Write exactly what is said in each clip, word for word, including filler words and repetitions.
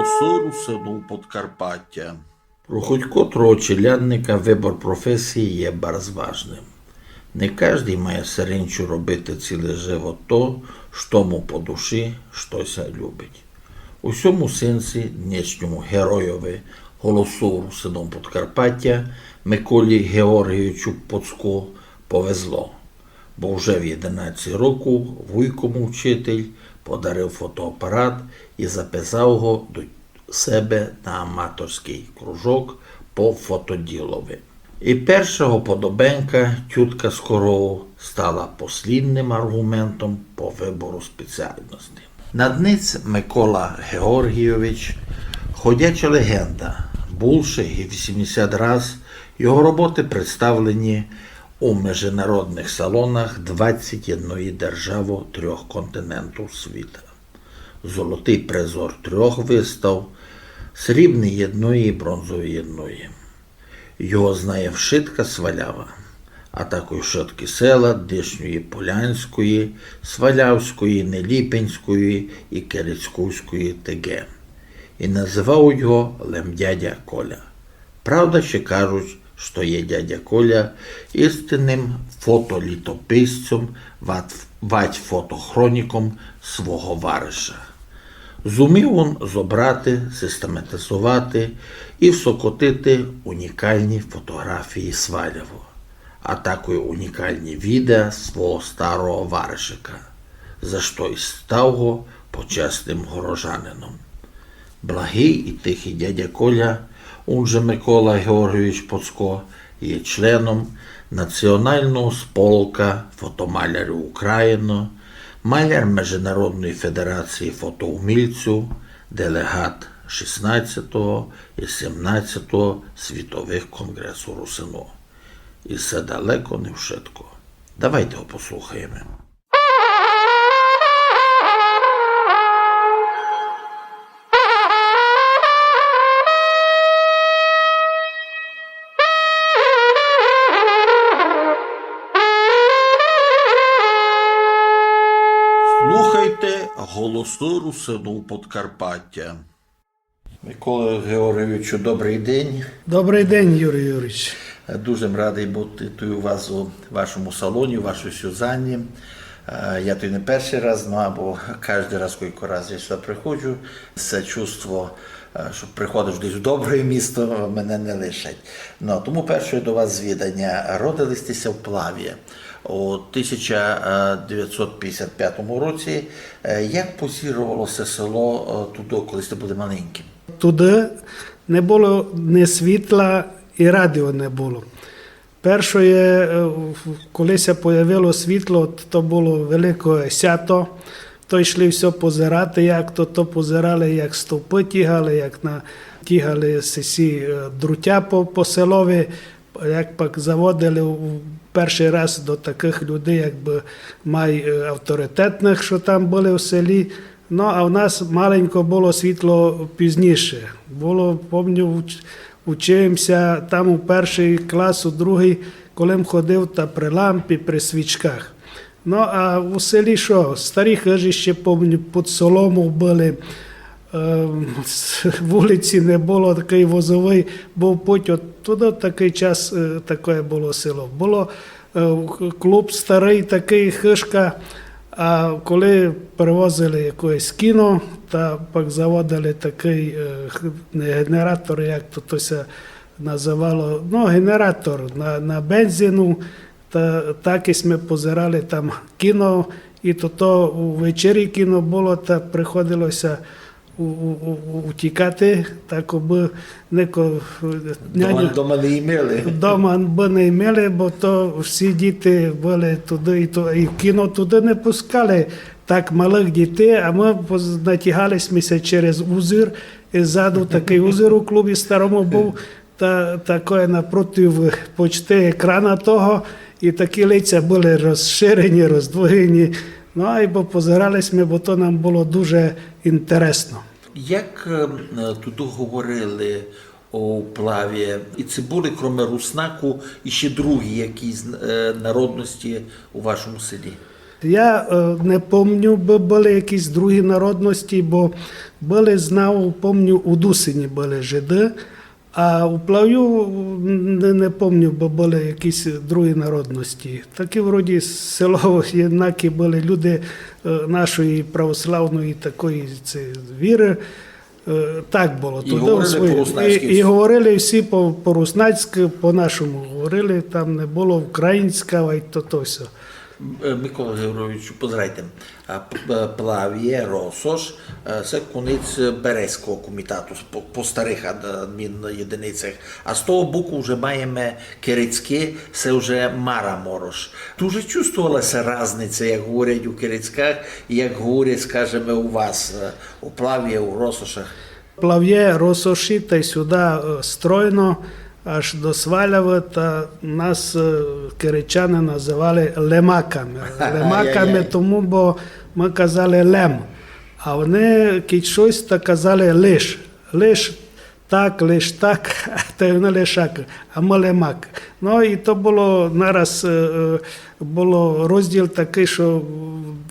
Голосы русинов Подкарпатя. Про хоть котрого челядника выбор професії є барз важным. Не каждый має серенчу робити цілый живот то, што му по душі, што ся любить. У сьому сенсі днешньому геройови Голосу русинов Подкарпатя Миколі Георгійовичу Поцко повезло, бо вже в єдинадцять років вуйко му вчитель подарив фотоапарат і записав го до себе на аматорськый кружок по фотоділови. І перша го подобенка, тютка з коровов, стала послідным арґументом по выбору спеціалности. На днесь Микола Георгійович — ходяча леґенда. Булше як вісімдесят раз його роботы представлені у международных салонах двадцять єдної державы трьох континентів світа. Золотый призор трьох выстав, срібный єдної і бронзовый єдної. Його знає вшытка Свалява, а такой вшыткі села днешньої Полянської, Свалявської, Неліпинської і Керецьківської Т Г. І называють його лем дядя Коля. Правда, ще кажуть, што є дядя Коля істинным фотолітописцем, ват-, вать фотохроніком свого вариша. Зумів он зобрати, систематизовати і всокотити унікалні фотоґрафії Свалявы, а такой унікалні відеа свого старого варишика, за што й став го почесным горожанином. Благый і тихый дядя Коля, он же Микола Георгійович Поцко, є членом Національного сполка фотомалярів Україны, маляр Международної федерації фотоумільців, делеґат шістнадцятого і сімнадцятого світовых конґресув русинов. І се далеко не вшытко. Давайте го послухаєме. Слухайте Голосы русинов Подкарпатя. Микола Георгійовичу, добрый день. Добрый день, Юрій Юрійович. Дуже м радый быти туй у вас у вашому салоні, у вашій Сюзанні. Е, я туй не першый раз, ну, або каждый раз, кілько раз я сюды приходжу, се чувство, е, што приходиш десь у добре місто, мене не лишать. Ну, тому перше до вас звіданя. Родили сте ся в Плаві у тисяча девятсот пятдесят пятому році. Е, як позировало се село, е, туды, коли сте были маленькым? Туды не было ні світла, і радіо не было. Першоє, е, в-, коли ся появило світло, т-, то было велике сято, то йшли всьо позирати, як то, то позирали, як стовпы тігали, як на-, тігали сесі, е, друтя по, по селови. Як пак заводили у першый раз до такых людей, якбы май, е, авторитетных, што там были в селі. Ну, а в нас маленько было світло пізніше. Было, помню, уч-, учив ся там у першый клас, у другый, коли м ходив та при лампі, при свічках. Ну, а у селі што? Старі хыжі ще, помню, під солому были. Е, с-, вулиці не было, такый возовый быв путь. От туды такый час, е, такоє было село. Было, е, к-, клуб старый, такый хыжка, а коли привозили якоєсь кіно, та пак заводили такый, е, х-, не генератор, як то, то ся называло, ну, генератор на, на бензину, та так і сьме позирали там кіно, і то, то увечері кіно было, та приходило ся у-, у-, у-, у-, утікати, так обы неко-, Дома, няню-, дома не имели. Дома бы не имели, бо то всі діти были туды, і то, і в кіно туды не пускали так малых дітей, а мы поз-, натягали сьме ся через узір, і ззаду такый узір у клубі старому быв, та, такоє напротив почти екрана того, і такі лиця были розширені, роздвоєні. Ну, айбо позирали сьме, бо то нам было дуже інтересно. Як, е, туды говорили у Плаві? І ци были, кроме руснаку, іщи другі якісь, е, народности у вашому селі? Я е, не помню, бы были якісь другі народности, бо были, знав, помню, у Дусині были жиды, а у Плавю не, не помню, бы были якісь другі народности. Такі вроді село єднакі были люди е, нашої православної такої це, віры. Е, так было. І говорили по-руснацькы. І, і говорили всі по, по-руснацькы, по-нашому говорили, там не было українська, ай то, то всьо. Е, Микола Григорович, позирайте, а, п-, п-, Плавє, Росош, е, се конець Березького комітату по, по старых ад-, адмінєдиницях. А з того боку вже маєме Керецьке, се вже Мара Морош. Дуже чувствовала ся разниця, як говорять у Керецьках і як говорять, скажеме, у вас, е, у Плавє, у Росошах. Плавє, Росоші, тай сюды е, стройно, аж до Свалявы, та нас е, керечани называли лемаками. Лемаками тому, бо мы казали лем. А они кідь штось та казали лиш. Лиш так, лиш так, та й они лишак, а мы лемак. Но і то было нараз, е, е, было розділ такый, што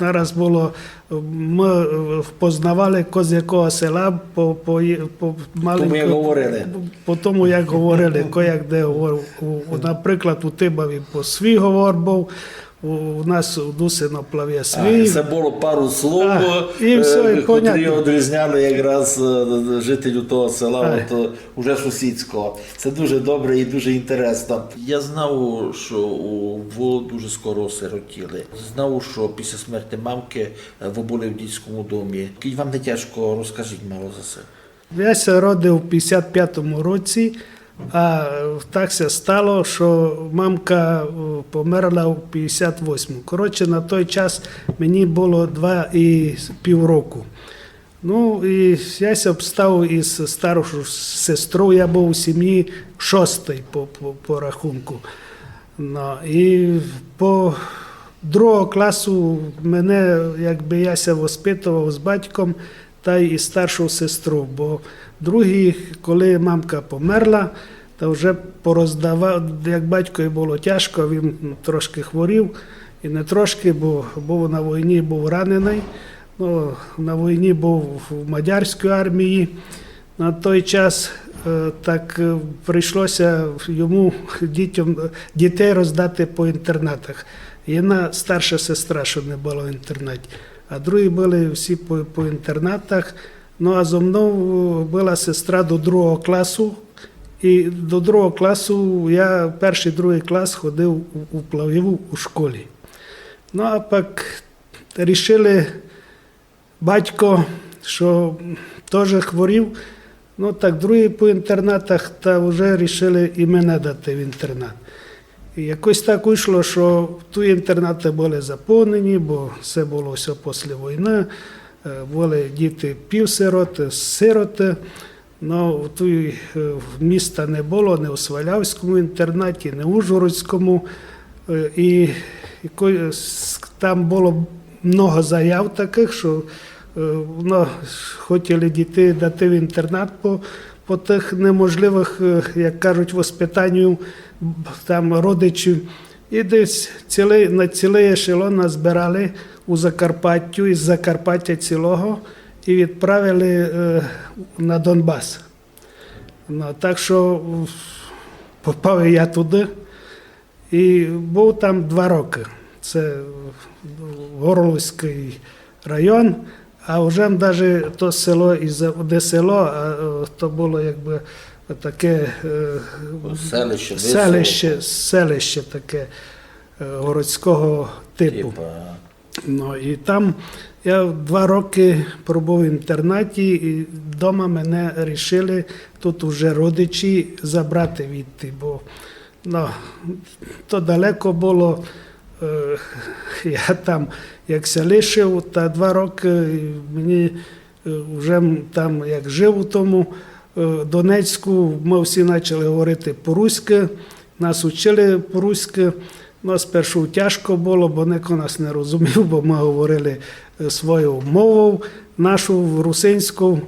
нараз было, е, мы е, впознавали, ко з якого села, по, по, по, мали-, тому, як говорили. По тому, як говорили, ко як де говорив. У, у, наприклад, у Тибаві по свій говор быв, у, у нас у Дусино Плавє свій. А, се было пару слов, а, і всьо, е, і котрі понятно. Одрізняли якраз е, жителів того села, а, от, е, уже сусідського. Се дуже добре і дуже інтересно. Я знав, што у, вы дуже скоро осиротіли. Знав, што після смерти мамкы е, вы были в дітському домі. Кідь вам не тяжко, розкажіть мало за се. Я ся родив у пятдесят пятому році, а так ся стало, што мамка е, померла у пятдесят восьмому. Коротше, на той час мені было два і пів року. Ну, і я ся обстав із старшою сестрою, я быв у сімї шостый по, по, по рахунку. Ну, і по другого класу мене, якбы я ся воспитовав з батьком, тай із старшою сестрою, бо другі, коли мамка померла, та вже пороздава-, як батькові было тяжко, він трошкы хворів, і не трошкы, бо быв на войні, быв раненый. Ну, на войні быв в мадярській армії. На той час е, так е, прийшло ся йому дітям, е, дітей роздати по інтернатах. Єдна старша сестра, што не была в інтернаті, а другі были всі по, по інтернатах. Ну, а зо мнов е, была сестра до другого класу. І до другого класу я першый, другый клас ходив у, у Плавєву у школі. Ну, а пак рішили, батько, што тоже хворів, ну, так другі по інтернатах, та вже рішили і мене дати в інтернат. І якось так вышло, што туй інтернаты были заповнені, бо се было всьо після войны, е, были діти півсироты, сироты. Но туй е, міста не было, ні у Свалявському інтернаті, ні у Ужгородському. Е, і, і ко-, с-, там было много заяв такых, што е, но, хотіли діти дати в інтернат по, по тых неможливых, е, як кажуть, воспитанню там родичів. І десь цілый, на цілый ешелон нас збирали у Закарпаттю, із Закарпаття цілого, і відправили е, на Донбас. Ну, так што в-, попав і я туды. І быв там два рокы. Се Горловськый район, а вже даже то село, і за-, не село, а е, то было якбы таке е, селище, селище, селище таке е, городського типу. Типу, ага. Ну, і там я два рокы пробыв в інтернаті, і дома мене рішили тут уже родичі забрати відти, бо, ну, то далеко было. Е, я там як ся лишив, та два рокы мені е, вже м-, там як жив у тому е, Донецьку, мы всі начали говорити по-руськы, нас учили по-руськы. Ну, спершу тяжко было, бо нико нас не розумів, бо мы говорили е, свою мову, нашу русинську.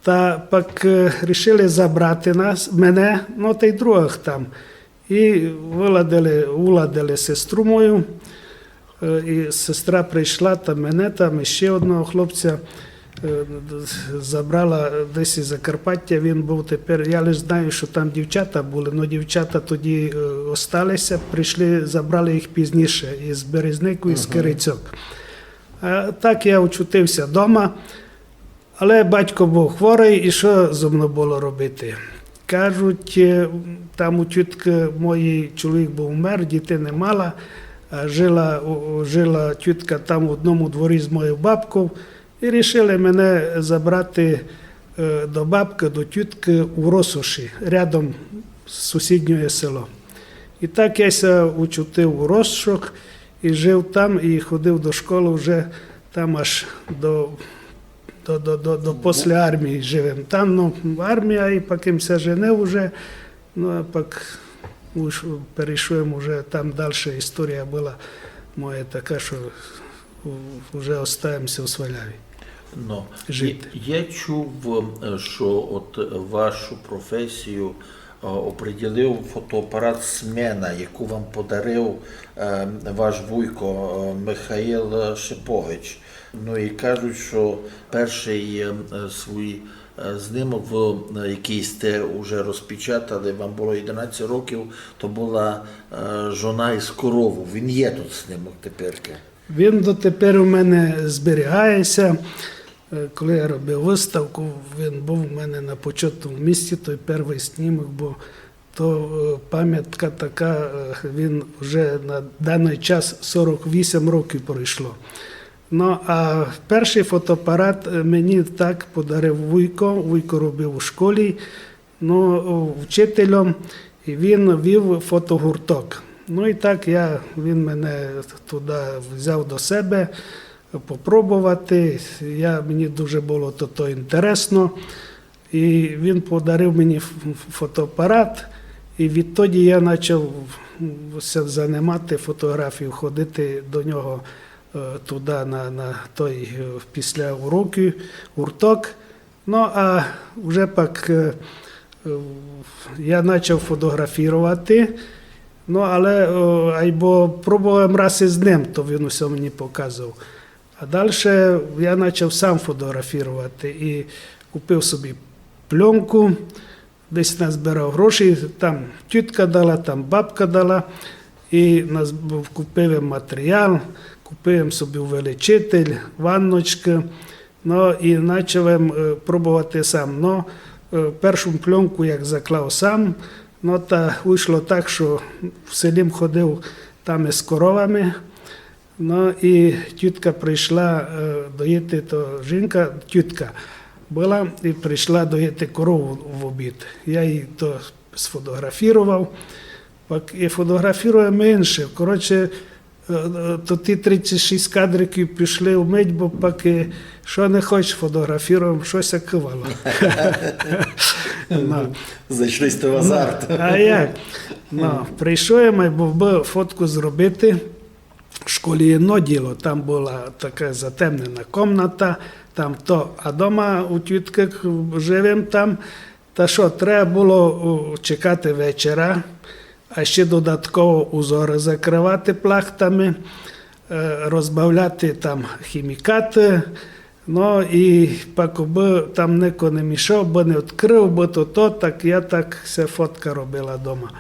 Та пак е, рішили забрати нас, мене, ну, тай другых там. І выладили, уладили сестру мою. Е, і сестра прийшла, та мене там, і ще одного хлопця, е, забрала десь із Закарпаття, він був тепер, я лише знаю, що там дівчата були, але дівчата тоді, е, осталися, прийшли, забрали їх пізніше, із Березнику, із Керецьок. А так я очутився вдома. Але батько був хворий, і що зо мнов было робити? Кажуть, е, там у тютки моєї чоловік був умер, дітей не мала, а жила, у- жила тютка там в одному дворі з моєю бабкою, і рішили мене забрати, е, до бабки, до тютки у Росоші, рядом з сусідньоє село. І так я ся учутив у Росошах і жив там, і ходив до школи вже там аж до, до, до, до, до после армії жив им там. Ну, армія, і пак им ся женив уже, ну, а пак уж перейшов им уже там дальше, історія была моя така, що у- уже остав им ся у Сваляві. Ну, Жити. Я, я чув, е, що от вашу професію, е, оприділив фотоапарат Смена, яку вам подарив, е, ваш вуйко, е, Михаїл Шипович. Ну і кажуть, що перший, е, свій, е, знимок, ви, е, який сте вже розпечатали, вам було одинадцять років, то була, е, жона із корову. Він є тут знимок теперка. Він дотепер у мене зберігається. Е, коли я робив виставку, він був у мене на почетному місці, той перший знімок, бо то, е, пам'ятка така, е, він вже на даний час сорок вісім років пройшло. Ну, а перший фотоапарат, е, мені так подарив вуйко. Вуйко робив у школі, ну, вчителем, і він вів фотогурток. Ну і так я, він мене туди взяв до себе попробувати. Я, мені дуже було то, то інтересно. І він подарив мені ф- ф- фотоапарат, і відтоді я почав ся займати фотографією, ходити до нього, е, туди на, на той, е, після уроків, гурток. Ну, а вже пак, е, е, я почав фотографувати. Ну, але, е, айбо пробував раз із ним, то він усе мені показував. А далі я почав сам фотографувати і купив собі пленку, десь назбирав гроші, там тітка дала, там бабка дала, і нас-, купив им матеріал, купив им собі увеличитель, ванночки. Ну, і почав им, е, пробувати сам. Ну, е, першу пленку як заклав сам, ну, та вийшло так, що в селі ходив там із коровами. Ну, і тітка прийшла, е, доїти, то жінка, тітка була, і прийшла доїти корову в обід. Я її то сфотографував, пак і фотографуємо інше. Коротше, е, е, то ті тридцять шість кадриків пішли вмить, бо пак і, що не хочеш, фотографуємо, щось кивало. Ну. Зайшли сте в азарт. А як? Ну, прийшов я, май був би фотку зробити. В школі одно діло, там була така затемнена комната, там то, а дома у тітки жив им там. Та що, треба було, у, чекати вечора, а ще додатково узори закривати плахтами, е, розбавляти там хімікати. Ну і пак бы там нико не мішав, бы не відкрив, бы то, то, так я так ся фотка робила дома.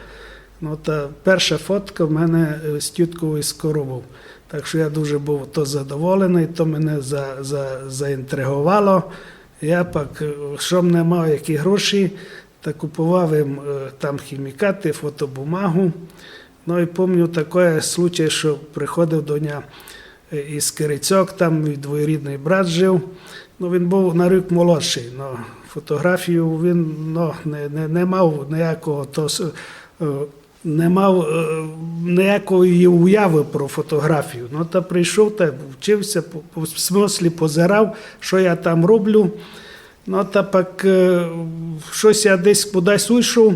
Ну, та перша фотка в мене, е, з тіткою і з коровою. Так що я дуже був то задоволений, то мене за, за, заінтриговало. Я пак, е, що м не мав, які гроші, та купував им, е, там хімікати, фотобумагу. Ну і помню такий случай, що приходив до ня, е, із Керецьок, там мій двоюрідний брат жив. Ну, він був на рік молодший, но фотографію він, ну, не, не, не мав ніякого, то с-, е, не мав, е, ніякої уяви про фотографію. Ну, та прийшов, та вчився, по, по, в смыслі позирав, що я там роблю. Ну, та пак, е, щось я десь кудись уйшов,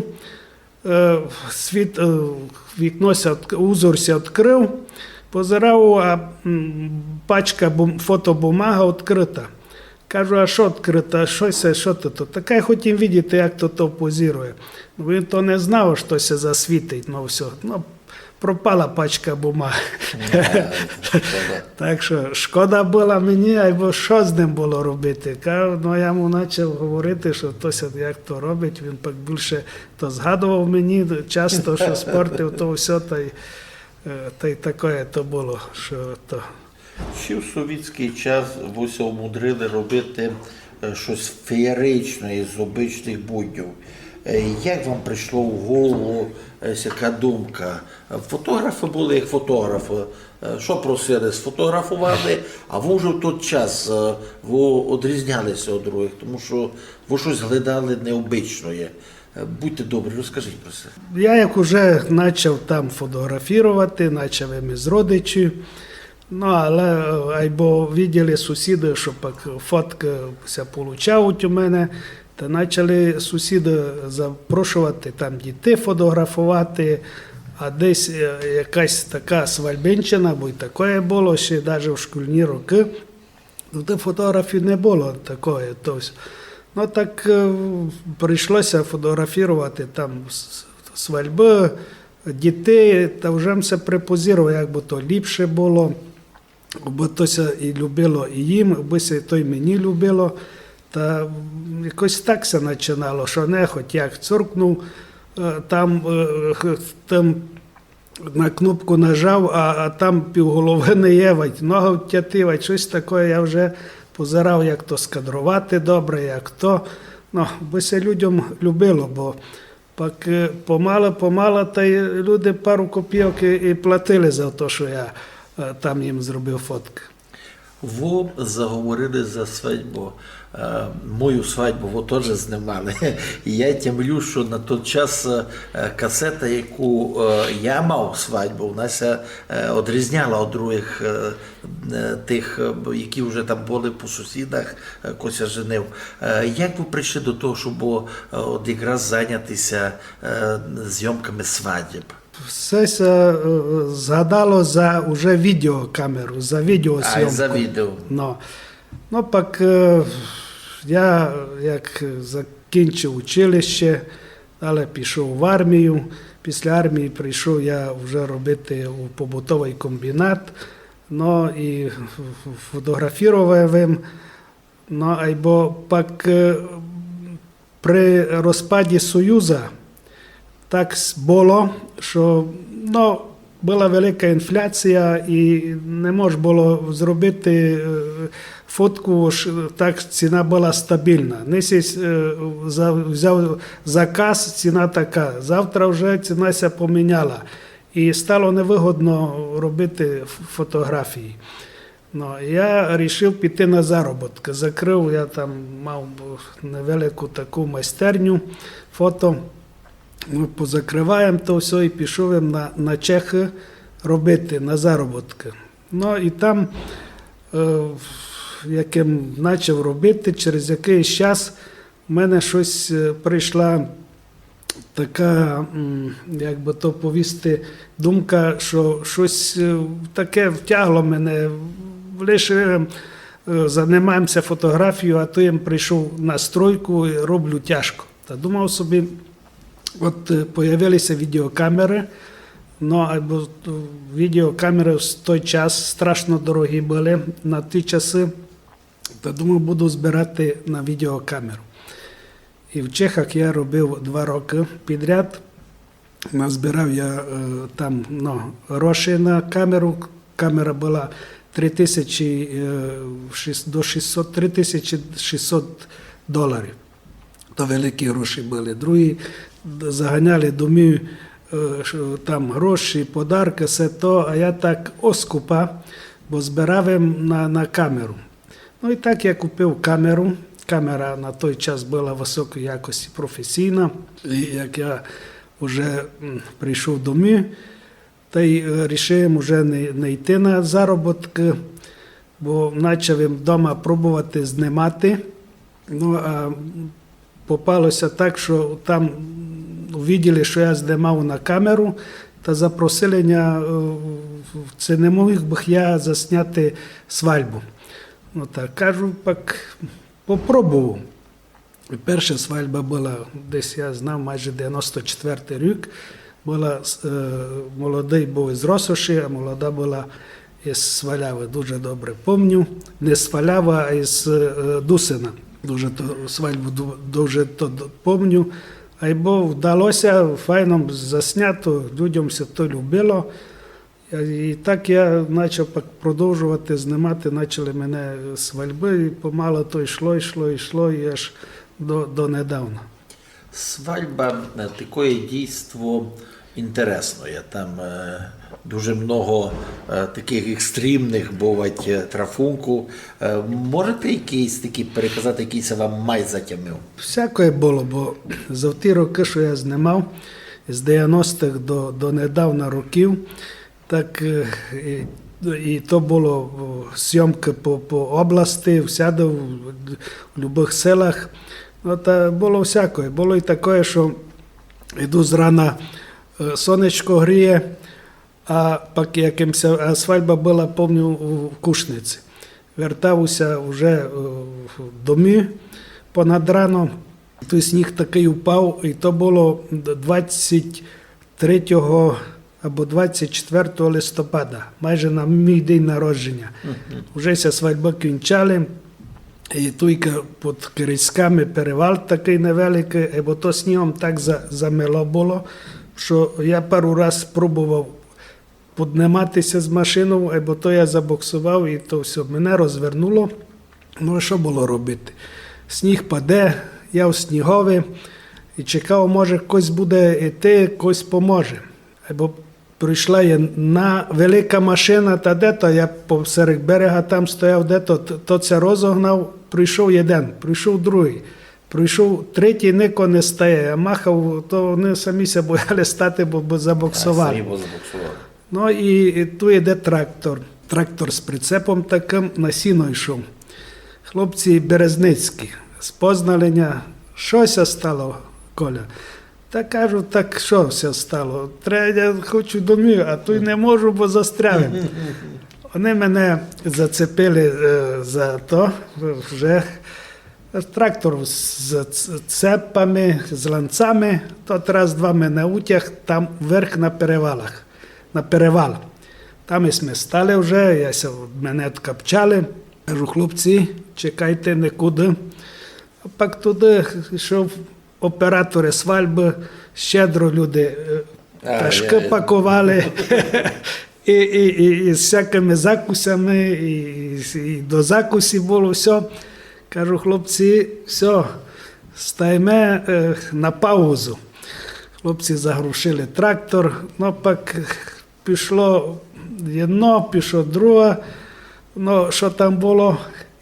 е, світ, е, вікно ся відк-, узор ся відкрив, позирав, а, м, пачка бум-, фотобумага відкрита. Кажу: «А що відкрита? Що се, що то, то?» Така я хотів видіти, як то, то позирує. Ну, він то не знав, що ся засвітить, ну, все. Ну, Пропала пачка бумаг. Так што шкода была мені, айбо што з ним было робити? Ка-, ну, я му начав говорити, што то ся як то робить, він пак більше то згадовав мені часто, што спортив то всьо, тай, е, тай такоє то было, што то. Ще в совітськый час вы ся умудрили робити, е, штось феєричне з обычных буднів. Е, як вам прийшло в голову, е, сяка думка? Фотографы были як фотографы. Е, што просили, сфотографовали, а вы вже в тот час, е, вы одрізняли ся од другых, тому што вы штось глядали необычноє. Е, будьте добрі, розкажіть про се. Я як уже начав там фотографірувати, начав им із родичів, ну, але, е, айбо виділи сусіды, што пак фоткы ся получавуть у мене, та начали сусіды запрошовати там дітей фотографовати, а десь, е, якась така свальбинщина, бо й такоє было, ще даже в шкільні рокы. Ну, то фотографій не было такоє, то всь-, ну, так, е, прийшло ся фотографірувати там с-, с-, свальбы, дітей, та вже м ся препозіровав, як бы то ліпше было, бо то ся і любило і їм, бы ся то й мені любило. Та, м, якось так ся начинало, што не хоть як цуркнув, е, там, е, х-, там на кнопку нажав, а, а там півголовы не є, вадь нога втятий, вадь штось такоє, я вже позирав, як то скадровати добре, як то. Ну, бы ся людям любило, бо пак, е, помалы, помалы, тай люди пару копійок і, і платили за то, што я, е, там їм зробив фоткы. Вы заговорили за свадьбу. Е, мою свадьбу вы тоже знимали. І я тямлю, што на тот час, е, касета, яку, е, я мав свадьбу, вона ся, е, одрізняла од другых, е, е, тых, е, які вже там были по сусідах, е, ко ся женив. Е, як вы прийшли до того, щоб, е, от якраз зайняти ся, е, зйомками свадеб? Всьо ся, е, згадало за уже відеокамеру, за відеозйомку. А, за відео. Ну. Ну, пак, е, я як закінчив училище, далі пішов в армію. Після армії прийшов я вже робити у побутовый комбінат. Ну, і ф-, ф-, фотографірував им. Ну, айбо пак, е, при розпаді Союза так с-, было, што, ну, была велика інфляція і не мож было зробити, е, фотку, ож так ціна была стабілна. Нись єсь, е, за-, взяв заказ, ціна така. Завтра вже ціна ся поміняла. І стало невыгодно робити ф-, фотографії. Ну, я рішив піти на заробіткы. Закрыв, я там мав невелику таку майстерню, фото. Мы позакрываєм то всьо і пішов им на, на Чехы робити, на заробіткы. Ну, і там, е, як им начав робити, через якыйсь час в мене штось, е, прийшла така, м, як бы то повісти, думка, што штось, е, таке втягло мене, лише, е, занимаєм ся фотографією, а то єм прийшов на стройку і роблю тяжко. Та думав собі, от, е, появили ся відеокамеры, ну, айбо, е, відеокамеры в той час страшно дорогі были на ті часы. Та думав, буду збирати на відеокамеру. І в Чехах я робив два рокы підряд. Назбирав я, е, там, ну, гроші на камеру. Камера была три тисячі, е, шіс-, до шістсот, три тисячі шістсот доларів. То великі гроші были. Другі д-, заганяли домів, е, ш-, там гроші, подаркы, всьо то, а я так оскупа, бо збирав им на, на камеру. Ну і так я купив камеру. Камера на той час была высокої якості, професійна. І як я вже, м, прийшов домів, тай, е, рішив уже не, не йти на заробіткы, бо начав им дома пробовати знимати. Ну, а попало ся так, што там увиділи, што я знимав на камеру, та запросили ня, е, ци не міг бых я засняти свальбу. Ну, та кажу, пак попробовав. І перша свальба была, десь я знав, майже девяносто четвертый рік. Была, е, молодый быв из Росоші, а молода была из Свалявы, дуже добре помню. Не з Свалявы, а из, е, Дусина. Дуже ту свальбу ду-, дуже то д-, помню. Айбо вдало ся, файно заснято, людям ся то любило. І так я начав пак продовжовати знимати, начали мене свальбы, і помало то йшло, йшло, йшло, і аж до, до недавна. Свальба, е, такоє дійство інтересноє. Там, е, дуже много, е, такых екстремных бывать, е, трафунку. Е, можете якісь такі переказати, якый ся вам май затямив? Всякоє было, бо за ті рокы, што я знимав, з девяностых до, до недавна років, так, е, і, і то было, о, зйомкы по, по области, всяды, в, в любых селах. Но, та было всякоє. Было і такоє, што йду зрана, е, сонечко гріє, а пак якым ся, а свальба была, помню, у Кушниці. Вертав ся уже, е, домі понад рано. Той сніг такый упав, і то было д-, двадцять третього або двадцять четвертого листопада, майже на мій день народженя. Мгм. Уже ся свальбы кінчали, і туйка під Кирицьками перевал такый невеликый, е, бо то снігом так за-, замело было, што я пару раз пробовав поднимати ся з машинов, е, бо то я забуксовав, і то всьо, мене розвернуло. Ну, а што было робити? Сніг паде, я в снігови, і чекав, може, хтось буде йти, хтось поможе. Айбо прийшла єдна велика машина, та де то, я посеред берега там стояв, де то, т-, то ся розогнав, прийшов єден, прийшов другый, прийшов третій, нико не стає. Я махав, то они самі ся бояли стати, бо, бо забуксовали. А, самі бо забуксовали. Ну і, і ту йде трактор. Трактор з прицепом такым на сіно йшов. Хлопці березницькі, з Позналеня: «Што ся стало, Коля?» Та кажу: «Так што ся стало? Тре-, я хочу домів, а туй не можу, бо застряв им». Они мене зацепили, е, за то, вже трактор з ц-, цепами, з ланцами, тот раз-два мене утяг там вверх на перевалах, на перевал. Там і сьме стали вже, я ся, мене откапчали. Кажу: «Хлопці, чекайте никуды». А пак туды йшов операторы свальбы, щедро люди, е, пташкы паковали. І, і, і, і з всякыми закусями, і, і, і до закусі было всьо. Кажу: «Хлопці, всьо, стаєме, е, на паузу». Хлопці заглушили трактор, но пак пішло єдно, пішло друге, но што там было,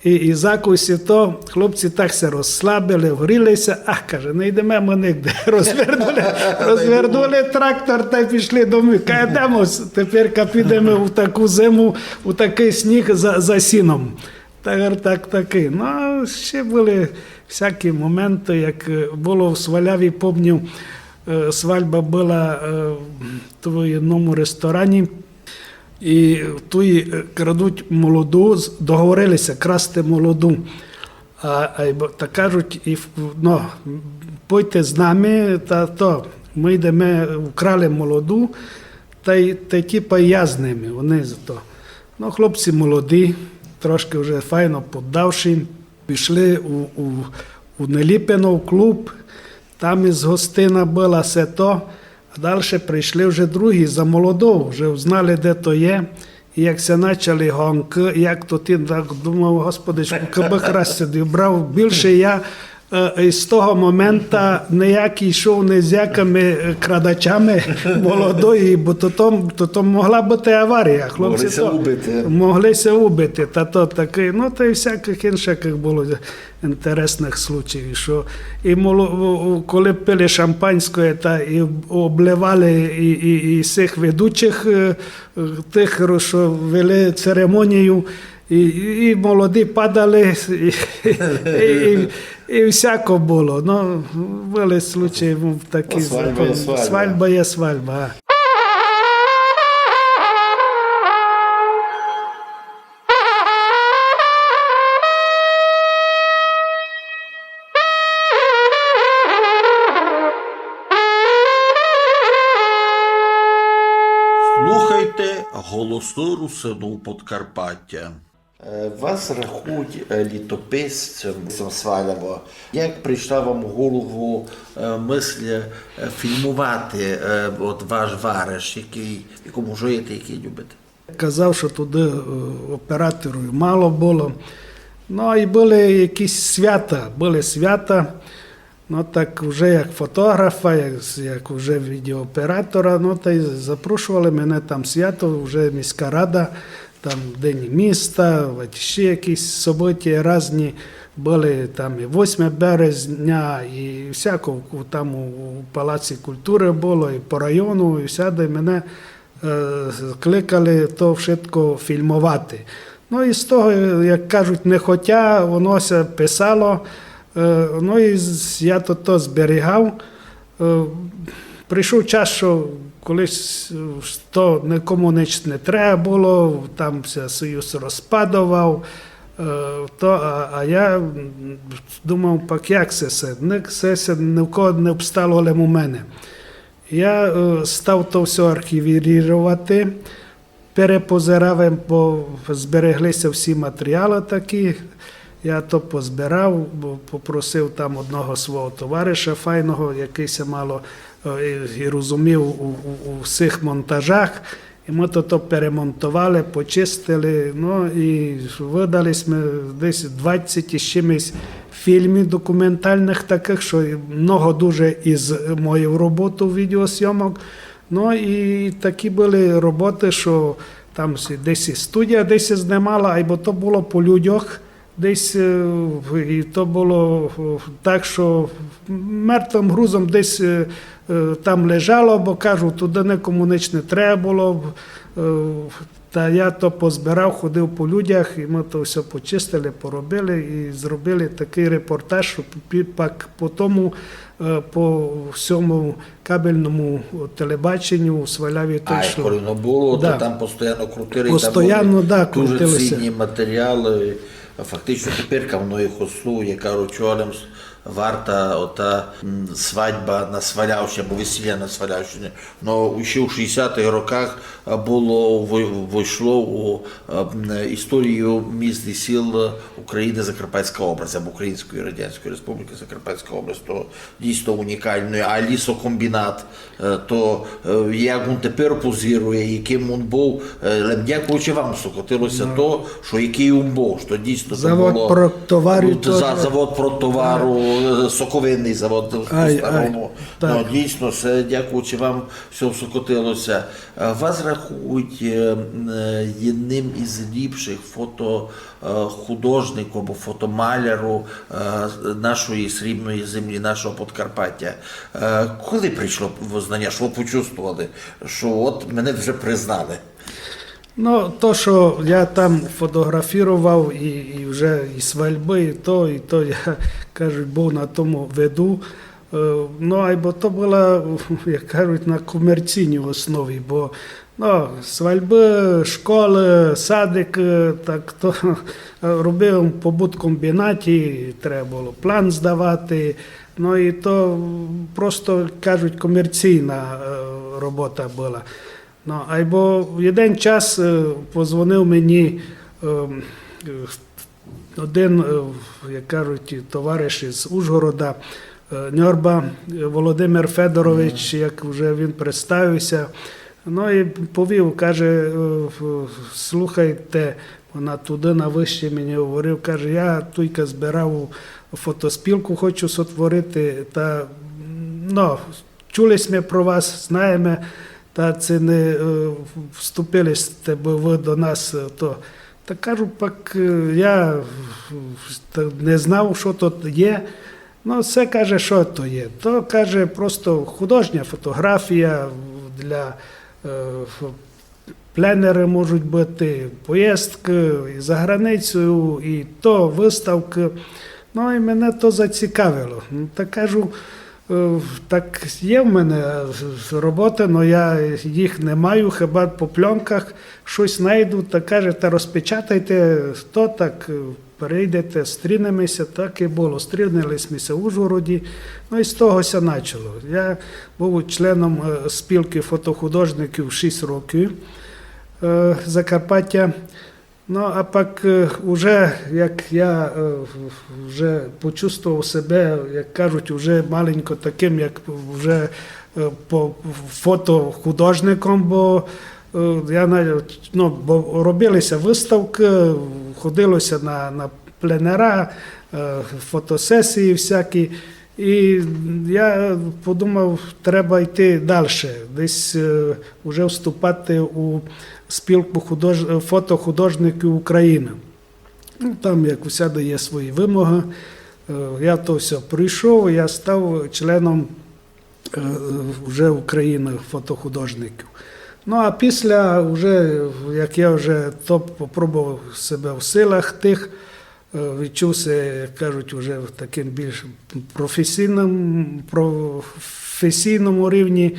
і, і закусі то, хлопці так ся розслабили, вгріли ся: «Ах, — каже, — не йдеме мы нигде». Розвернули, розвернули трактор тай пішли домів. Каже: «Йдеме, теперька підеме у таку зиму, у такый сніг за, за сіном». Так, так, такый. Но, ще были всякі моменты, як, е, было в Сваляві, помню, е, свальба была, е, в єдному ресторані, і туй, е, крадуть молоду, з-, договорили ся красти молоду. А, а, та кажуть, і, в-, но, пойте з нами, та то, мы йдеме, украли молоду, тай, тай типа я з ними, они за то. Но, хлопці молоді, трошкы вже файно поддавші, пішли у, у, у Неліпино в клуб, там і гостина была, всьо то, а дальше прийшли вже другі за молодов, вже узнали, де то є. І як ся начали гонкы, як то ты, так думав: «Господичку, кабы раз ся добрав більше, я, е, і з того момента ніякый йшов не з якыми, е, крадачами молодої, бо то, то, то, то могла быти аварія». Хлопці могли ся то убити. Могли ся убити, та то такый, но, та й всякых іншых было інтересных случаїв, што і моло-, у, у, коли пили шампанське, та і обливали і, і, і сих ведучых, е, е, тых, ро-, што вели церемонію, і, і, і молоді падали, і, і, і, і всяко было. Но, были случаї, ну, такі. Ну, свальба є закони. Свальба. Свальба є свальба. Голосы русинув Подкарпатя. Е, вас рахують, е, літописцем, сам Сваляво. Як прийшла вам у голову, е, мысль, е, фільмовати, е, от ваш вариш, якый, в якому жиєте, якый любите? Казав, што туды, е, операторів мало было. Ну, і были якісь свята, были свята. Ну, так уже як фотографа, як, як уже відеооператора, ну, та й запрошували мене там свято, уже міська рада, там День міста, от ще якісь события разні были, там і восьме березня, і всяко у, там у, у Палаці культуры было, і по району, і всяды мене, е, кликали то вшытко фільмовати. Ну, і з того, як кажуть, не хотя, воно ся писало. Е, ну, і з-, я то, то зберігав. Е, прийшов час, што колись, е, то никому нич не треба было, там ся Союз розпадовав. Е, то, а, а я, м, думав, пак як се, се, ни-, се, се ні в кого не обстало, лем у мене. Я, е, став то всьо архівірувати, перепозирав, бо зберегли ся всі матеріалы такі. Я то позбирав, бо попросив там одного свого товариша файного, якый ся мало, е, і, і розумів у, у, у всіх монтажах. І мы то, то перемонтовали, почистили, ну, і выдали сьме десь двадцять із чимось фільмів документальных такых, што много дуже із моїх робот, відеосйомок. Ну, і такі были роботы, што там сі-, десь і студія десь знимала, айбо то было по людях, десь, е, і то было, е, так, што мертвым грузом десь, е, е, там лежало, бо, кажу, туды никому нич не треба было, е, та я то позбирав, ходив по людях, і мы то всьо почистили, поробили і зробили такый репортаж, што пі-, пак по тому, е, по всьому кабельному телебаченню у Сваляві то йшло. А, як воно было, то там постоянно крутили, і там были дуже цінні матеріалы. Да. Постоянно, да, крутили ся. Фактично тепер воно їх ослугує, кажуть, чого нам с-, варта ота, м, свадьба на Свалявщині, або весілля на Свалявщині. Но ще у шістдесятых роках, а, было, вой-, войшло у, а, м, історію міст і сіл України Закарпатська область, або Української Радянської Республіки Закарпатська область. То дійсно унікальне, а лісокомбінат, е, то, е, як він тепер позирує, яким він быв, е, лем дякуючи вам сокотило ся то, што якый він быв, што дійсно то было... Завод продтоварів. Ну, за-, тоже. Завод продтовару, е, соковинный завод по-старому. Ай, ай, так. Ну, дійсно, се дякуючи вам всьо сокотило ся. Е, вас рахують, е, м, е, єдным із ліпшых фото е, художнику або фотомаляру, е, нашої срібної землі, нашого Подкарпатя. Е, коли прийшло визнання, што вы почувствовали, што от мене вже признали? Ну, то, што я там фотографірував і, і вже і свальбы, і то, і то, я, кажуть, быв на тому виду. Е, ну, айбо то было, як кажуть, на комерційній основі, бо, ну, свальбы, школы, садик, е, так то, е, робив по будкомбінаті, треба было план здавати, ну, і то просто, кажуть, комерційна, е, робота была. Ну, айбо в єден час, е, позвонив мені, е, е, один, е, як кажуть, товариш із Ужгорода, е, Ньорба, е, Володимир Федорович, як вже він представив ся. Ну, і повів, каже, е, в-, слухайте, вона туды на вище мені говорив, каже, я туйка збирав фотоспілку, хочу сотворити, та, ну, чули сьме про вас, знаєме, та ци не, е, вступили сьте бы вы до нас, е, то. Та кажу, пак, е, я, е, та не знав, што то є. Ну, се, каже, што то є. То, каже, просто художня фотографія для, е, ф-, пленеры можуть быти, поїздкы і за границю, і то выставкы. Ну, і мене то зацікавило. Ну, та кажу, е, так є в мене, е, роботы, но я їх не маю, хіба по плёнках штось найду, та каже, та розпечатайте, то так, е, прийдете, стрінеме ся, так і было. Стрінили сьме ся в Ужгороді, ну і з того ся начало. Я быв членом, е, спілкы фотохудожників шість років. е, Закарпаття. Ну, а пак, е, уже, як я, е, вже почувствовав себе, як кажуть, уже маленько таким, як вже, е, по фотохудожником, бо, е, я на-, ну, бо робилися виставки, ходилося на, на пленера, е, фотосесії всякі. І я подумав, треба йти дальше, десь, е, уже вступати у спілку худож-, фотохудожників України. Ну, там, як усяде, є свої вимоги. Е, я то все пройшов, я став членом, е, вже України фотохудожників. Ну, а після, вже, як я вже то попробував себе в силах тих, е, відчув себе, як кажуть, уже в таким більш професійному, професійному рівні.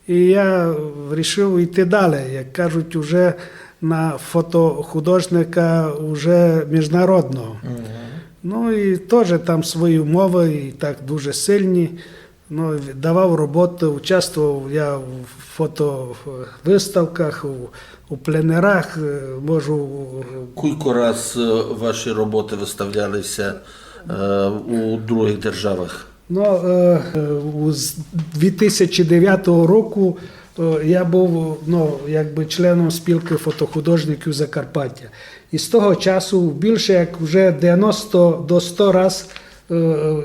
І я вирішив йти далі, як кажуть, уже на фотохудожника уже міжнародного. Ну і теж там свої умови, і так дуже сильні. Ну, давав роботу, участвував я в фотовиставках, у, у пленерах, е, можу. Кілько раз, е, ваші роботи виставлялися, е, у других державах? Ну, е, е, у з-, дві тисячі дев'ятого року, е, я був, ну, якби членом спілки фотохудожників Закарпаття. І з того часу більше як вже дев'яносто до сто раз, е,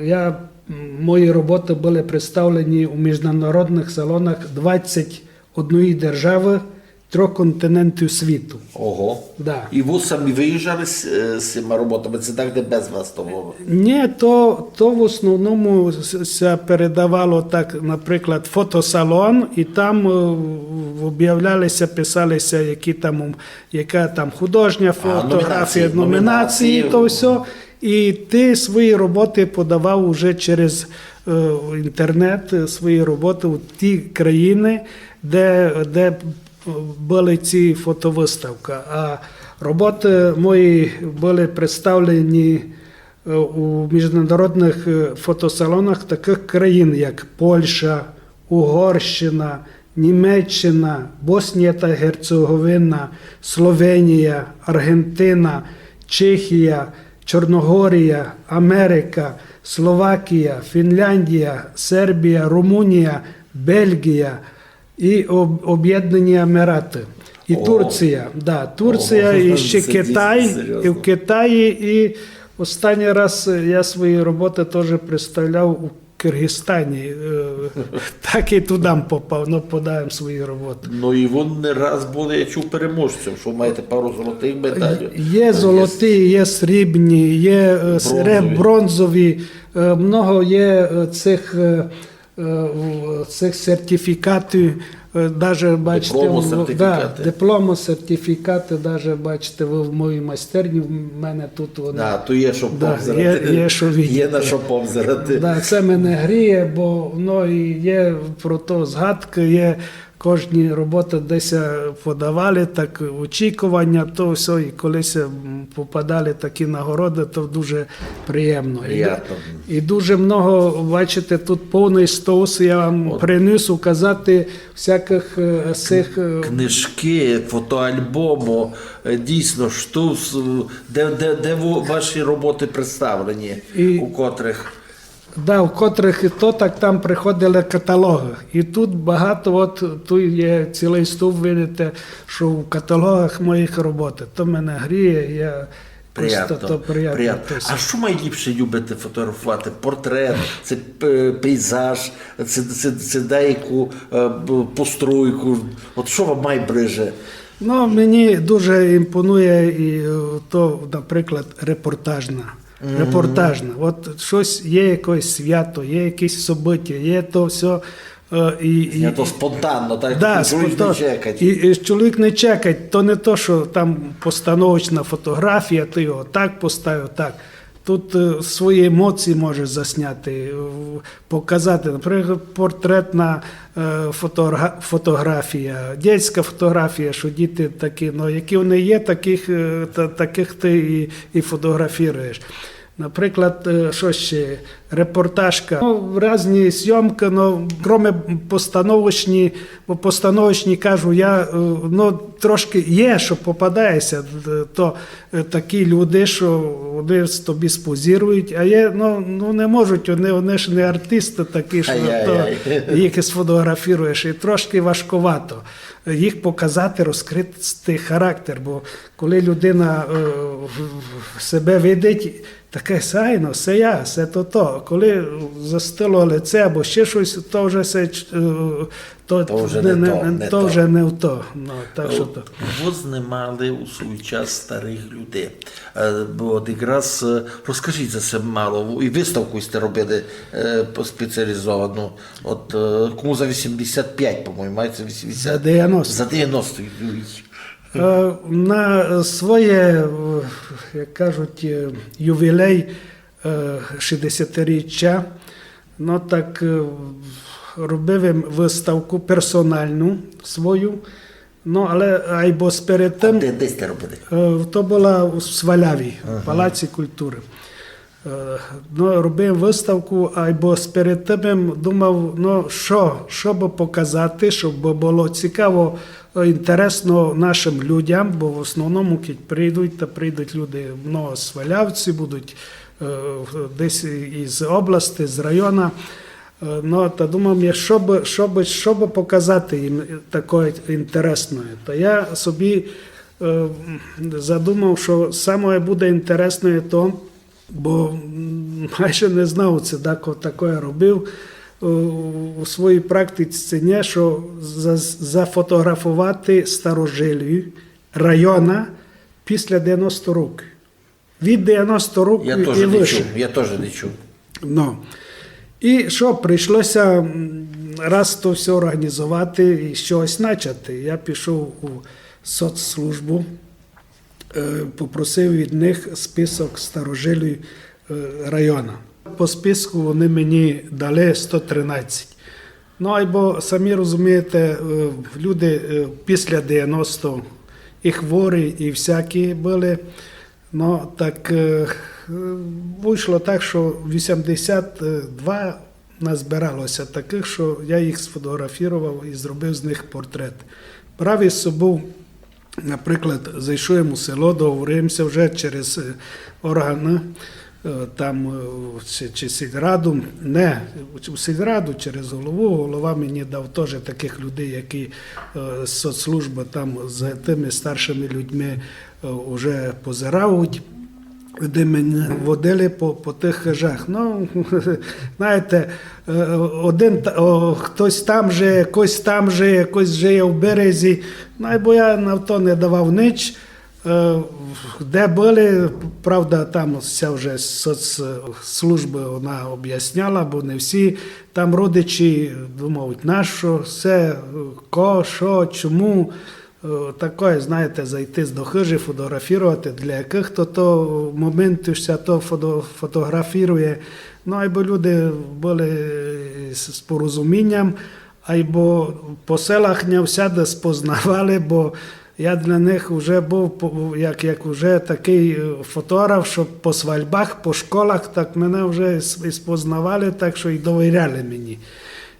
я, м, мої роботи були представлені у міжнародних салонах двадцять одної держави, трьох континентів світу. Ого. Да. І ви самі виїжджали з, е, з цими роботами, це так, де без вас то було? Ні, то, то в основному с-, ся передавало так, наприклад, фотосалон, і там, е, об'являлися, писалися, які там, ум-, яка там художня фотографія, номінації, номінації, то все. І ти свої роботи подавав уже через, е, інтернет, е, свої роботи у ті країни, де, де були ці фотовиставки. А роботи мої були представлені, е, у міжнародних, е, фотосалонах таких країн, як Польща, Угорщина, Німеччина, Боснія та Герцеговина, Словенія, Аргентина, Чехія, Чорногорія, Америка, Словакія, Фінляндія, Сербія, Румунія, Бельгія і Об-, Об'єднані Емірати. І Турція, да, Турція, і ще Китай, і в Китаї, і останній раз я свої роботи теж представляв у Киргизстані. Е, так і туди попав, ну, подав свої роботи. Ну і ви не раз були, я чув, переможцем, що маєте пару золотих медалей. Є золоті, є срібні, є, е, сереб-, бронзові. Е, много є, е, цих, е, е, в-, цих сертифікатів, е, даже, бачите, диплома, сертифікати, даже, бачите, ви в моїй майстерні, в мене тут вони. Да, то є що повзирати. Є, є що видіти. Є на що повзирати. Да, це мене гріє, бо, ну, і є про то згадки, є кожні роботи десь, е, подавали, так, очікування, то все, і коли ся, м, попадали такі нагороди, то дуже приємно. І ду-, і дуже много, бачите, тут повний стос, я вам приніс указати всяких, е, сих, е, книжки, фотоальбому, е, дійсно, що з-, де, де, де во-, ваші роботи представлені, у котрих? Да, в котрих і то так там приходили каталоги. І тут багато, от тут є цілий стовп, видите, що в каталогах моїх роботи. То мене гріє, я просто, то приємно. Приємно. А що найліпше любите фотографувати? Портрет, це п-, пейзаж, це, це, це деяку, е, б-, постройку? От що вам найближе? Ну, мені дуже імпонує і, е, то, наприклад, репортажна. Репортажна. От щось є, якесь свято, є якесь событие, є то все, е, і, і, то спонтанно, так? Да, чоловік не чекать. І, і чоловік не чекать, то не то, що там постановочна фотографія, ти його так поставив, так. Тут, е, свої емоції можеш засняти, е, показати. Наприклад, портретна, е, фотога-, фотографія, дітська фотографія, що діти такі, ну, які вони є, таких, е, та-, таких ти і, і фотографіруєш. Наприклад, е, що ще? Репортажка. Ну, різні зйомкы, ну, кроме постановочні, бо постановочні, кажу, я, е, ну, трошки є, што попадає ся, е, то, е, такі люди, што вони з тобі спозірують, а є, ну, ну, не можуть, вони, вони ж не артисты такі, што то їх сфотографіруєш, і трошки важковато їх показати, розкрити характер, бо коли людина, е, в-, в-, себе видить, таке, айно, се я, се то то. Коли застыло лице або ще штось, то вже се ч-, е, то, то вже не, не то, не то. Вже не то. Ну, так што то. Вы знимали у свій час старых людей. Е, бо от якраз, е, розкажіть за се мало. І выставку сьте робили, е, по-, спеціалізовану. От, е, кому за вісімдесят пять, по-моєму, має ся вісімдесят. За девяносто. За девяносто. Е, на своє, е, як кажуть, е, ювілей, е, шістдесятиріччя, ну так, е, робив им выставку персоналну свою, ну, але айбо сперед тым... А де, де сьте робили? Е, то была у Сваляві, в Палаці културы. Е, ну, робив выставку, айбо сперед тым думав, ну, што, што бы показати, щоб было цікаво, е, інтересно нашым людям, бо в основному, кідь прийдуть, та прийдуть люди, много з Свалявців будуть, е, десь із области, з района. Е, ну, та думав я, што бы, што бы, што бы показати їм такого інтересного. Та я собі, е, задумав, што самоє буде інтересноє то, бо, м, майже не знав, ци дако такоє робив, е, у своїй практиці, нє, што за-, зафотографовати старожилів района після девяносто років. Від девяносто років і выше. Я тоже не чув, я тоже не чув. Ну. І што, прийшло ся, м, раз то всьо орґанізовати і штось начати. Я пішов у соцслужбу, е, попросив від них список старожилів, е, района. По списку вони мені дали сто тринадцять. Ну, айбо самі розумієте, е, люди, е, після девяносто і хворі, і всякі были. Ну, так, е, е, вышло так, што вісімдесят два назбирало ся такых, што я їх сфотографірував і зробив з них портрет. Брав із собов, наприклад, зайшов им у село, договорив им ся вже через, е, орґаны, е, там, е, чи, чи сільраду, не, у сільраду через голову, голова мені дав тоже такых людей, які, е, з соцслужбы там з тыми старшыми людьми, е, уже позирають, де мене водили по, по тых хыжах. Ну, знаєте, е, один та-, о, хтось там жиє, якось там жиє, якось жиє в Березі. Ну, айбо я на то не давав нич. Е, де были, правда, там ся вже соцслужбы, вона обясняла, бо не всі. Там родичі думають, нащо се, ко, што, чому. Е, такоє, знаєте, зайти до хыжі, фотографірувати, для якых то, то моментів ся то фото-, фотографірує. Ну, айбо люди были з, з порозумінням, айбо по селах ня всяды спознавали, бо я для них уже быв по-, як, як уже такый, е, фотограф, што по свальбах, по школах, так мене вже і с-, і спознавали, так што і довіряли мені.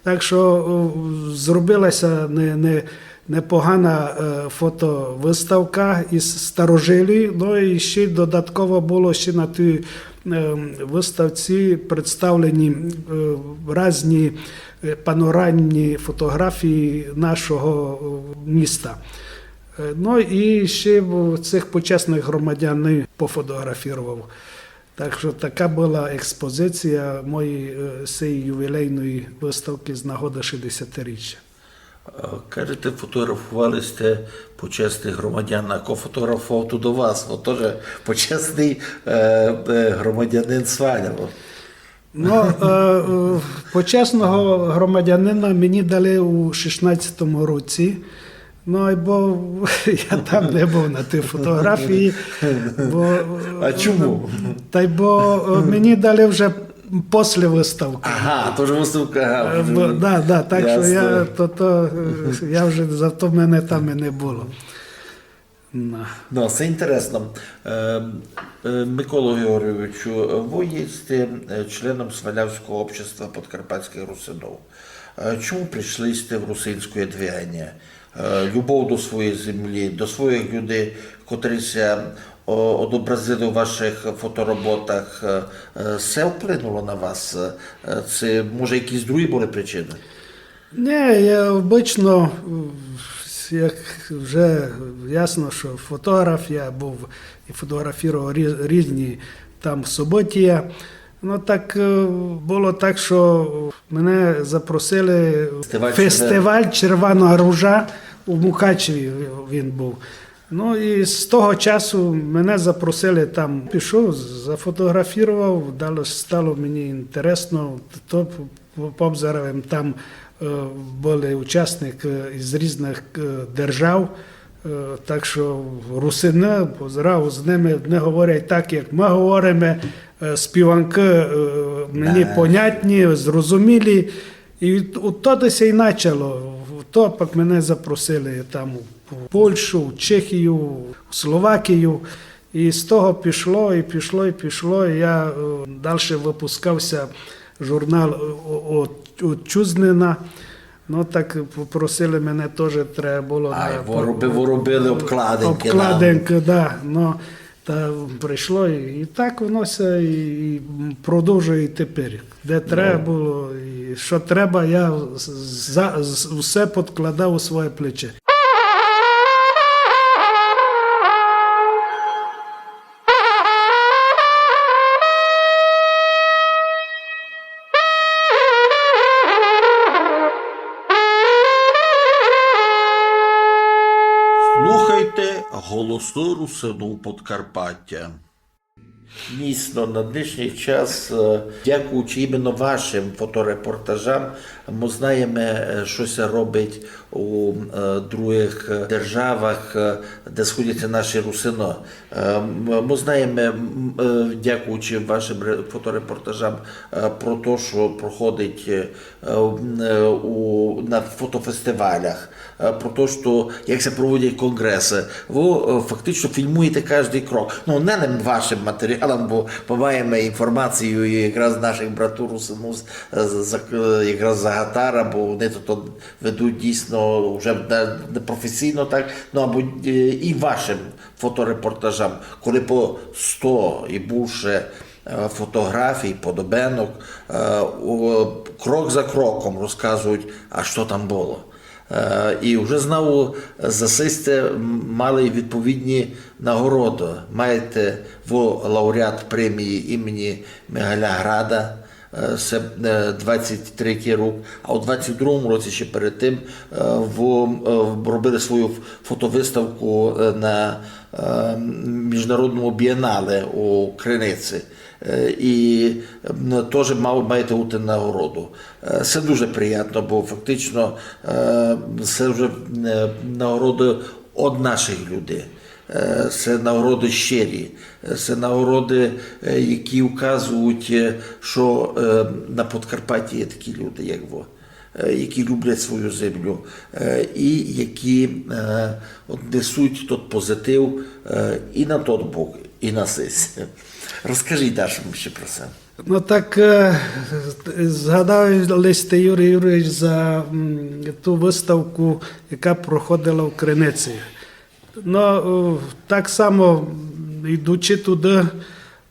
Так што, е, зробила ся не, не, непогана, е, фотовыставка із старожилів. Ну і ще додатково было ще на тій, е, выставці представлені, е, різні, е, панорамні фотографії нашого, е, міста. Е, ну і ще в цих почесных громадян пофотографірував. Так што така была експозиція моєї, е, сеї ювілейної выставкы з нагоды шістдесятиріччя. Е, кажете, фотографовали сьте почесных громадян, а ко фотографовав ту до вас? Бо тоже почесный, е, е, громадянин Сваляви. Ну, е, е, почесного громадянина мені дали у шістнадцятому році. Ну, айбо я там не быв на тій фотографії, бо... А чому? Та й бо, е, мені дали вже після выставкы. Ага, то вже выставка, ага. Е, вже бо, да, да, так што я, то, то, е, я вже, зато мене там і не было. Но, се інтересно. Е, е, Миколо Георгійовичу, вы єсте, е, членом Свалявського общества подкарпатськых русинов. Е, чому пришли сте в русинськоє двиганя? Е, любов до своєї землі, до своїх людей, котрі ся, о, одобразили у вашых фотороботах, е, е, се вплинуло на вас? Е, ци, може, якісь другі были причины? Ні, я обычно, е, як вже ясно, што фотограф, я быв і фотографував рі-, різні там события. Ну, так, е, было так, што мене запросили в фестиваль Червена ружа у Мукачеві він быв. Ну, і з того часу мене запросили там. Пішов, зафотографував, далі стало мені інтересно, то п-, п-, пообзирав им там, е, были учасникы із різных, е, держав. Е, так што русины, позирав, з ними не говорять так, як мы говориме, е, співанкы, е, мені понятні, зрозумілі. І от, от то десь і начало. То пак мене запросили там у Польщу, у Чехію, у Словакію. І з того пішло, і пішло, і пішло. І я, е, дальше выпускав ся журнал, е, о-, о-, «Отчузнина». Ну, так попросили мене тоже, треба было. Ай, на вы роби-, вы робили обкладинкы, да. Обкладинкы, да. Ну, та прийшло, і, і так воно ся і, і продовжує і тепер. Де треба было, і што треба, я з-, за-, з-, усе подкладав у своє плече. Слухайте «Голосы русинув Подкарпатя». Дійсно, на днешній час, е, дякуючи іменно вашым фоторепортажам, мы знаєме, е, што ся робить у, е, другых, е, державах, е, де сходяться наші русины. Е, м-, мы знаєме, м, е, дякуючи вашым ре-, фоторепортажам, е, про то, што проходить, е, е, у, на фотофестивалях, е, про то, што як ся проводять конґресы. Вы, е, фактично фільмуєте каждый крок. Ну, не лем вашым матеріалом, бо мы маєме інформацію і якраз нашых братув русинув з, з, з, якраз з Гатара, бо они то, то ведуть дійсно вже не, не професійно так, ну, або, е, і вашым фоторепортажам, коли по сто і бульше, е, фотоґрафій, подобенок, е, у, крок за кроком розказують, а што там было. Е, і вже знову за сись сте мали й відповідні нагороды. Маєте вы лауреат премії імені Мигаля Града, е, се, е, двадцять третій рік, а у двадцять другому році, ще перед тым, е, вы, е, робили свою ф-, фотовыставку, е, на, е, міжнародному бієнале у Криниці. Е, і, м, тоже мав-, маєте быти нагороду. Е, се дуже приємно, бо фактично, е, се вже, е, нагороды од нашых людей. Е, се нагороды щирі, е, се нагороды, е, які вказують, е, што, е, на Подкарпатті є такі люди, як вы, е, які люблять свою землю, е, і які, е, от несуть тот позитив, е, і на тот бок, і на сись. Розкажіть дальше ще про се. Ну так, е, згадали сте, Юрій Юрійович, за, м, ту выставку, яка проходила в Криниці. Ну, е, так само, м, йдучи туды,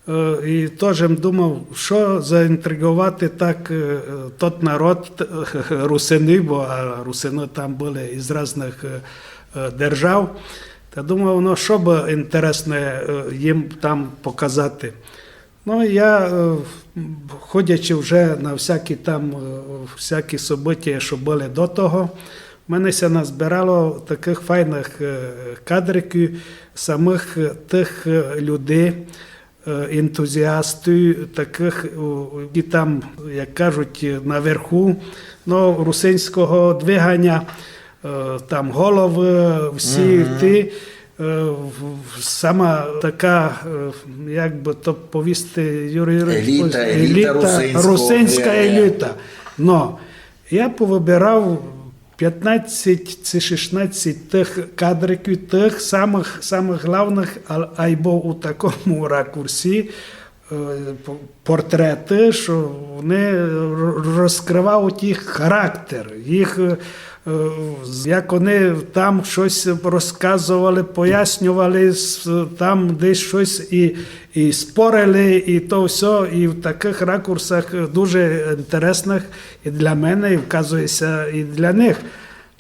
е, і тоже м думав, што заінтриґовати так, е, тот народ, русины, бо, а, русины там были із різных, е, е, держав. Та думав, ну, што бы інтересне, е, їм там показати. Ну, я, е, ходячи вже на всякі там, е, всякі события, што были до того, в мене ся назбирало такых файных, е, кадриків, самых, е, тых, е, людей, е, ентузіастів, такых, у, у, які там, як кажуть, наверху, ну, русинського двиганя, е, там головы, всі ті, е, в-, в-, сама така, е, як бы то повісти, Юрій Юрійович, еліта, еліта русинська еліта. Но, я повыбирав пятнадцять ци шістнадцять тых кадриків, тых самых, самых главных, а-, айбо у такому ракурсі, е, по-, портреты, што вони р-, розкрывають їх характер, їх, е, з-, як вони там штось розказовали, поясньовали, с-, там десь штось і, і спорили, і то всьо, і в такых ракурсах дуже інтересных і для мене, і, вказує ся, і для них.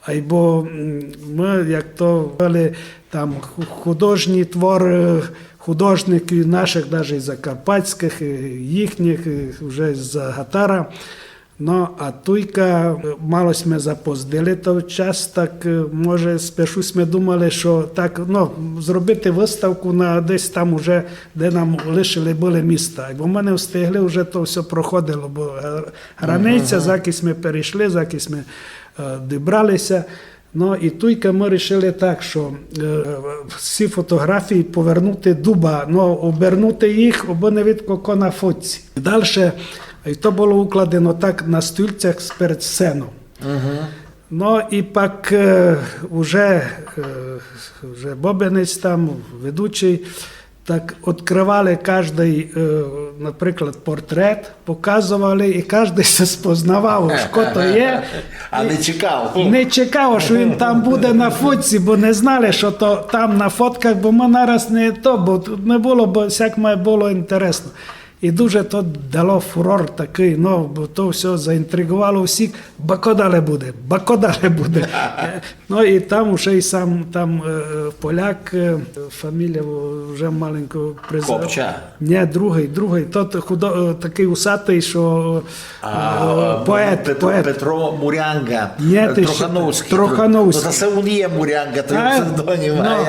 Айбо, м, мы, як то говорили, там ху-, художні творы художників нашых, даже і закарпатськых, і їхніх, і вже з-за гатара. Но, а туйка, е, мало сьме запоздили тот час, так, е, може, спершу сьме думали, што так, но, зробити выставку на десь там уже, де нам лишили были міста. Бо мы не встигли, уже то всьо проходило, бо, е, границя, закы сьме перейшли, закы сьме, е, дібрали ся. Но, і туйка мы рішили так, што, е, всі фотоґрафії повернути дуба, но, обернути їх, абы не видко ко на фотці. Дальше, і то было укладено так на стульцях перед сценом. Но, і пак, е, уже, е, уже Бобинець там, ведучый, так открывали каждый, е, наприклад, портрет, показовали, і каждый ся спознавав, што то є. А не чекав. Не чекав, што він там буде на фотці, бо не знали, што то там на фотках, бо мы нараз не то, бо тут не было, бо сяк має было інтересно. І дуже то дало фурор такый, но, бо то всьо заінтриґовало всіх, ба ко дале буде, ба ко дале буде. Но і там уже й сам там, е, поляк, е, фамілія вже маленько приз-, Копча. Ні, другый, другый. Тот худо-, е, такый усатый, што, е, поет, Петро, поет. Петро Мурянга. Ні, е, ты ще Трохановськый. Трохановськый. Но, та се він є Мурянга, то є псевдонім. Но.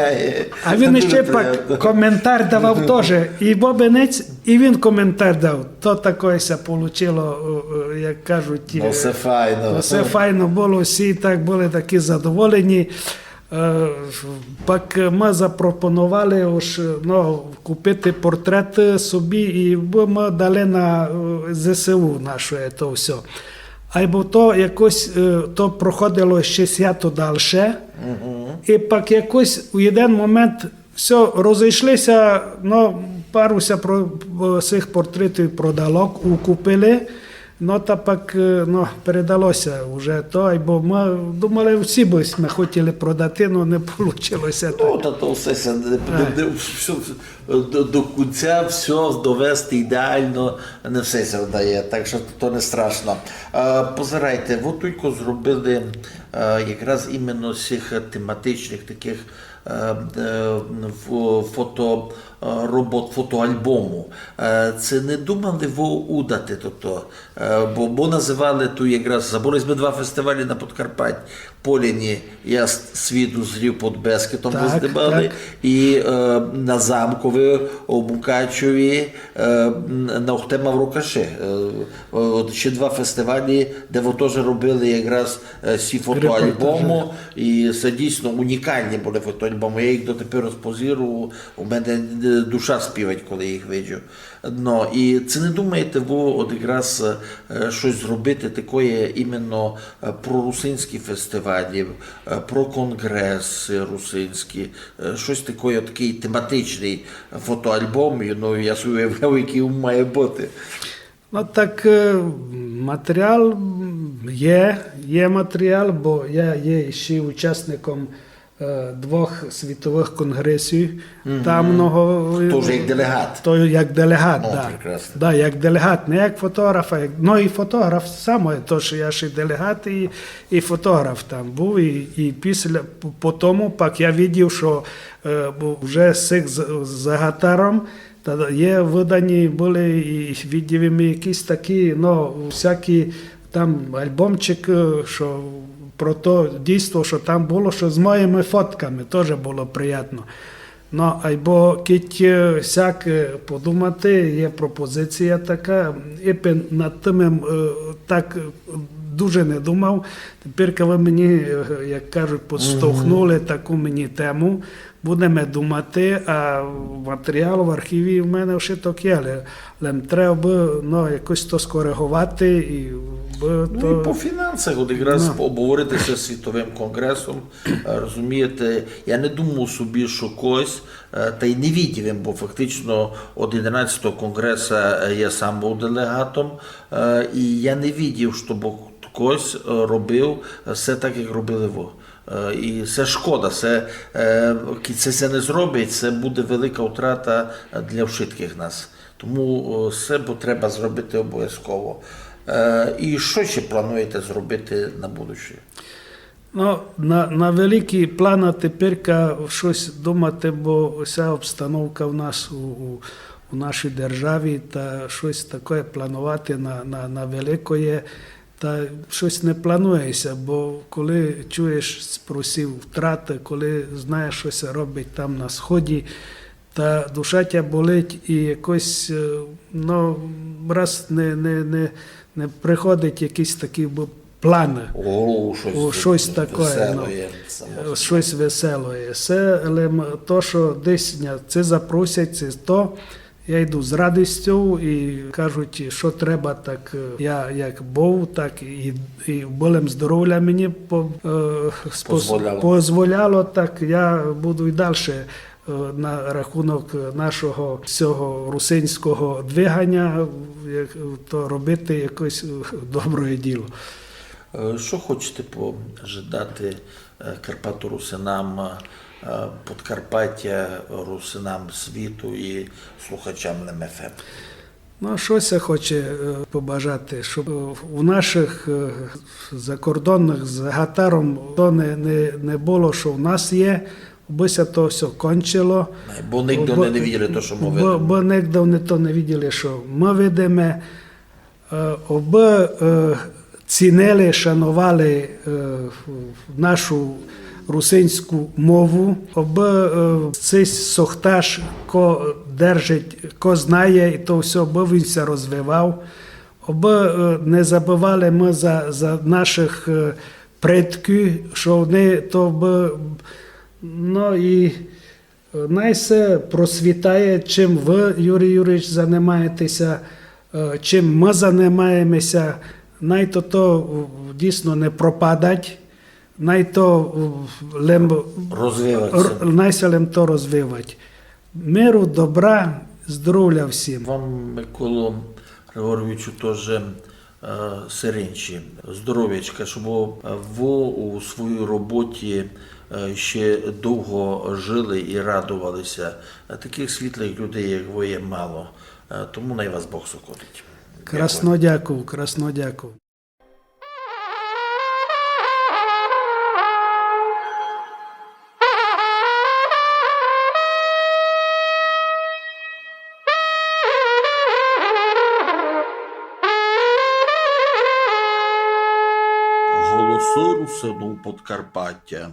А він іщи пак коментар давав тоже. І Бобинець, і він коментар дав. То такоє ся получило, е, е, як кажуть, но, е, всьо файно. Всьо файно было, всі так были такі задоволені. Е, пак мы запропонували уж, но, купити портрет собі, і мы дали на, е, З С У наше то всьо. Айбо то якось, е, то проходило ще свято дальше. І пак якось у єден момент всьо, розійшли ся, но, пару ся про-, е, сих портретів продало, укупили. Но, та пак, е, но, передало ся уже то, айбо мы думали, всі бы сьме хотіли продати, но не получило ся так. Но, та то всьо ся не, не, не, всьо, до, до кінця всьо довести ідеално, не всьо ся вдає, так што то не страшно. Е, позирайте, вы тілько зробили, е, якраз іменно з сих тематичных такых, е, е, фо-, фото, е, робот, фотоальбому. Е, ци не думали вы удати тото? Е, бо, бо называли ту якраз, забыли сьме два фестивалі на Подкарпатю, Поляні, «Я с-, світ узрів под Бескидом», вы здымали, і, е, на Замкови у Мукачеві, е, м, на Ухтема в Рокаши. Е, от ще два фестивалі, де вы тоже робили якраз, е, сі фотоальбому, і се дійсно унікалні были фотоальбомы. Я їх дотепер розпозирую, у мене, е, душа співать, коли їх виджу. Но, і ци не думаєте вы от якраз, е, штось зробити такоє іменно, е, про русинські фестивалі, е, про конґресы русинські, е, штось такоє, такый тематичный фотоальбом, і, но, я собі уявляв, якый він має быти. Но так, е, матеріал є, є матеріал, бо я є іщи учасником, е, двох світовых конґресів. Там много, е, тоже як делеґат? То як делеґат, да. Прекрасно. Да, як делеґат, не як фотоґраф, а як, но і фотоґраф само, тож я ж і делеґат, і, і фотоґраф там быв, і, і після, по, по тому, пак я видів, што, е, бо вже з сих з, за гатаром, та є выдані были і видів им якісь такі, но, всякі там альбомчик, е, што про то дійство, што там было, што з моїми фотками, тоже было приятно. Но, айбо кідь, е, сяк, е, подумати, є пропозиція така, ипен над тым, е, так, е, Дуже не думав. Тепер, коли мені, е, як кажуть, підштовхнули таку мені тему, будеме думати, а матеріал в архіві в мене вшыток є, але, але треба бы, ну, якось то скориговати і бы Ну то... і по фінансах, от якраз обговорити це з світовим конгресом. Е, Розумієте, я не думав собі, що когось, е, та й не видів им, бо фактично од одинадцятого конгреса, е, я сам був делегатом, е, і я не видів, щоб когось, е, робив все так, як робили вы. Е, І це шкода, це, е, кідь це, це не зробить, це буде велика втрата для вшыткых нас. Тому, е, це бо треба зробити обов'язково. Е, І що ще плануєте зробити на будущее? Ну, на, на великі планы теперка штось думати, бо вся обстановка в нас у, у, у нашій державі, та штось таке планувати на, на, на великоє, та штось не планує ся, бо коли чуєш про сі втраты, коли знаєш, што ся робить там на сході, та душа тя болить і якось, е, ну, раз не, не, не, не приходить якісь такі б-, планы. У голову щось, О, щось таке, веселоє, ну, само собою. Щось веселоє. Се лем то, што десь ня це запросять, це то, я йду з радістю і кажуть, што треба, так, е, я як быв, так і, і в былем здоровля мені по-, е, спос-, Позволяло. Позволяло, так я буду і дальше, е, на рахунок нашого сього русинського двиганя, як, то робити якесь, е, добре діло. Е, Що хочете пожадати, е, карпаторусинам, е, Подкарпаття, русинам світу і слухачам Лем ФМ? Ну, а што ся хоче, е, побажати, щоб, е, у наших, е, закордонных з гатаром то не, не, не было, што в нас є, бы ся то всьо кончило. Бо нигде вони не виділи то, што мы Бо, видиме. Бо нигде вони то не виділи, што мы видиме. Е, обы, е, цінили, шановали, е, нашу русинську мову, обы, е, сись сохташ, ко держить, ко знає, і то всьо, обы він ся розвивав, обы, е, не забывали мы за, за наших, е, предків, што вони то бы, ну, і, е, най се процвітає, чим вы, Юрій Юрійович, занимаєте ся, е, чим мы занимаєме ся, най то, то, е, дійсно не пропадать, най то, е, лем Розвивать ся. Р-, най ся лем то розвивать. Миру, добра, здоровля всім. Вам, Миколо Григоровичу, тоже, е, сиринчі, здоров'ячка, щоб, е, вы у своїй роботі, е, ще довго жили і радовали ся. Е, Таких світлых людей, як вы, є мало. Е, Тому най вас Бог сокотить. Красно дякую, красно дякую. Голосы Русинів Подкарпатя.